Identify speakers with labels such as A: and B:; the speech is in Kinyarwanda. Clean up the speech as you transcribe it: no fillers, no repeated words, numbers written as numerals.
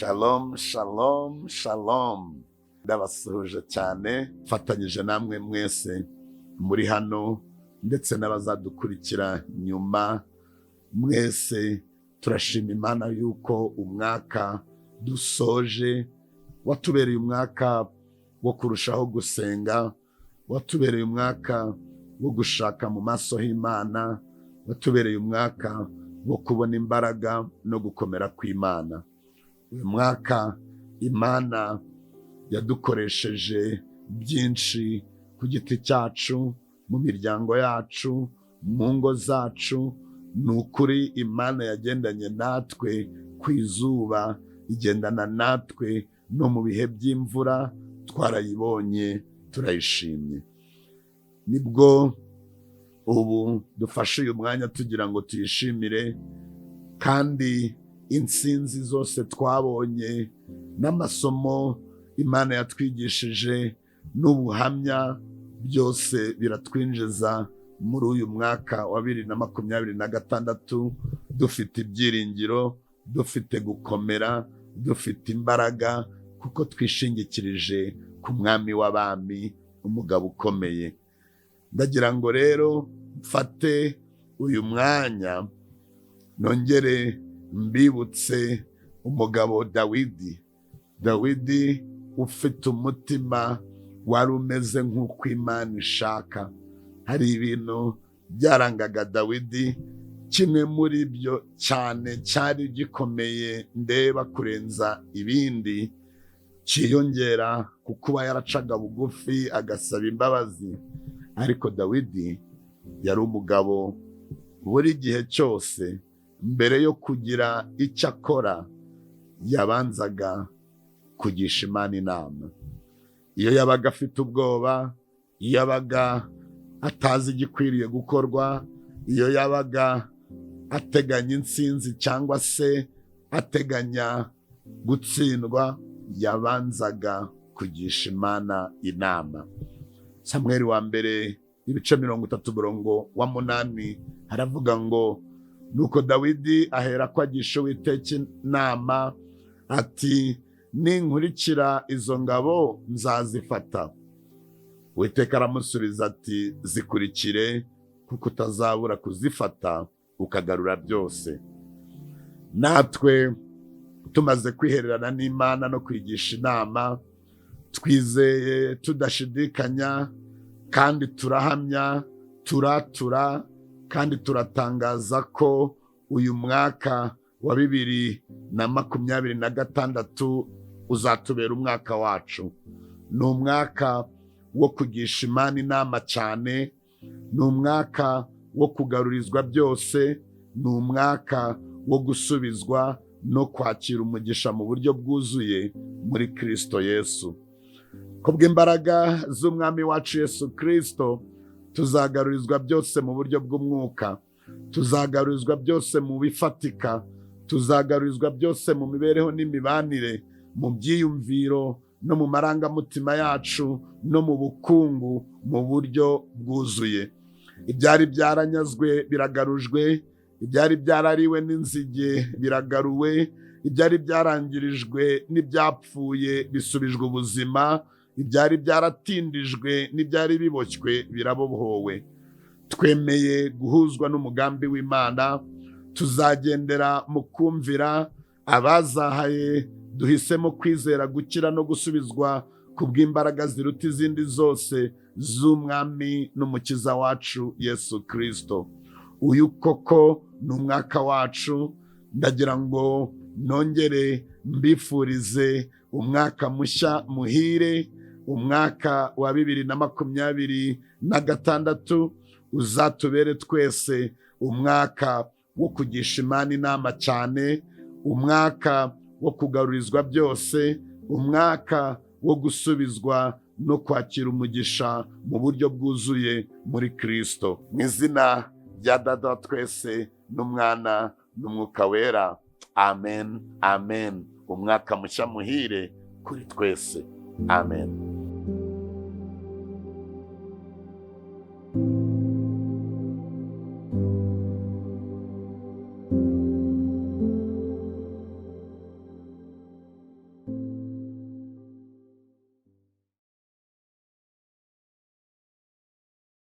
A: Shalom, shalom, shalom. Ndabasuhuje cyane, mfatanyije namwe mwese muri hano ndetse n'abazadukurikira nyuma. Mwese turashima Imana yuko umwaka dusoje watubereye umwaka wo kurushaho gusenga, watubereye umwaka wo gushaka mu maso h'Imana, watubereye umwaka wo kubona imbaraga no gukomera kw'Imana. Uyu mwaka Imana yadukoresheje byinshi ku giti cyacu, mu miryango yacu, mu ngo zacu. Ni ukuri Imana yagendanye natwe ku izuba, igendana natwe no mu bihe by'imvura, twarayibonye, turayishimye. Nibwo ubu dufashe uyu mwanya tugira ngo tuyishimire, kandi intsinzi zose twabonye n'amasomo Imana yatwigishije n'ubuhamya byose biratwinjiza muri uyu mwaka wa 2026 dufite ibyiringiro, dufite gukomera, dufite imbaraga, kuko twishingikirije ku Mwami w'abami, umugabo ukomeye. Ndagira ngo rero mfate uyu mwanya nongere mbibutse umugabo Dawidi. Dawidi ufite umutima wari umeze nk'uko Imana ishaka. Hari ibintu byarangaga Dawidi, kimwe muri byo cyane cyari gikomeye ndeba kurenza ibindi, cyiyongera ku kuba yaracaga bugufi agasaba imbabazi. Ariko Dawidi yari umugabo buri gihe cyose mbere yo kugira icyo akora yabanzaga kugisha Imana inama. Iyo yabaga afite ubwoba, iyo yabaga atazi igikwiriye gukorwa, iyo yabaga ateganya intsinzi cyangwa se ateganya gutsindwa, yabanzaga kugisha Imana inama. Samweli wa mbere ibice 30 umurongo wa 8 haravuga ngo: "Nuko Dawidi ahera ko agisha Uwiteka inama ati: 'Ninkurikira izo ngabo nzazifata?' Uwiteka aramusubiza ati: 'Zikurikire, kuko utazabura kuzifata ukagarura byose.'" Natwe tumaze kwihererana n'Imana no kwigisha inama, twizeye tudashidikanya kandi turahamya, turatura kandi turatangaza ko uyu mwaka wa 2026 uzatubera umwaka wacu. Ni umwaka wo kugisha Imana inama cyane, ni umwaka wo kugarurizwa byose, ni umwaka wo gusubizwa no kwakira umugisha mu buryo bwuzuye muri Kristo Yesu. Kubw'imbaraga z'Umwami wacu Yesu Kristo, tuzagarurizwa byose mu buryo bw'umwuka, tuzagarurizwa byose mu bifatika, tuzagarurizwa byose mu mibereho n'imibanire, mu byiyumviro no mu marangamutima yacu, no mu bukungu mu buryo bwuzuye. Ibyari byaranyazwe biragarujwe, ibyari byarariwe n'inzige biragaruwe, ibyari byarangirijwe n'ibyapfuye bisubijwe ubuzima, ibyari byaratindijwe n'ibyari biboshywe birabohowe. Twemeye guhuzwa n'umugambi w'Imana, tuzagendera mu kumvira. Abazahaye duhisemo kwizera gukira no gusubizwa ku bw'imbaraga ziruta izindi zose z'Umwami n'Umukiza wacu Yesu Kirisito. Uyu koko ni umwaka wacu. Ndagira ngo nongere mbifurize umwaka mushya muhire. Umwaka wa 2026 uzatubere twese umwaka wo kugisha Imana inama cyane, umwaka wo kugarurizwa byose, umwaka wo gusubizwa no kwakira umugisha mu buryo bwuzuye muri Kirisito. Mu izina rya Data wa twese n'Umwana n'Umwuka Wera, amen, amen. Umwaka mushya muhire kuri twese, amen.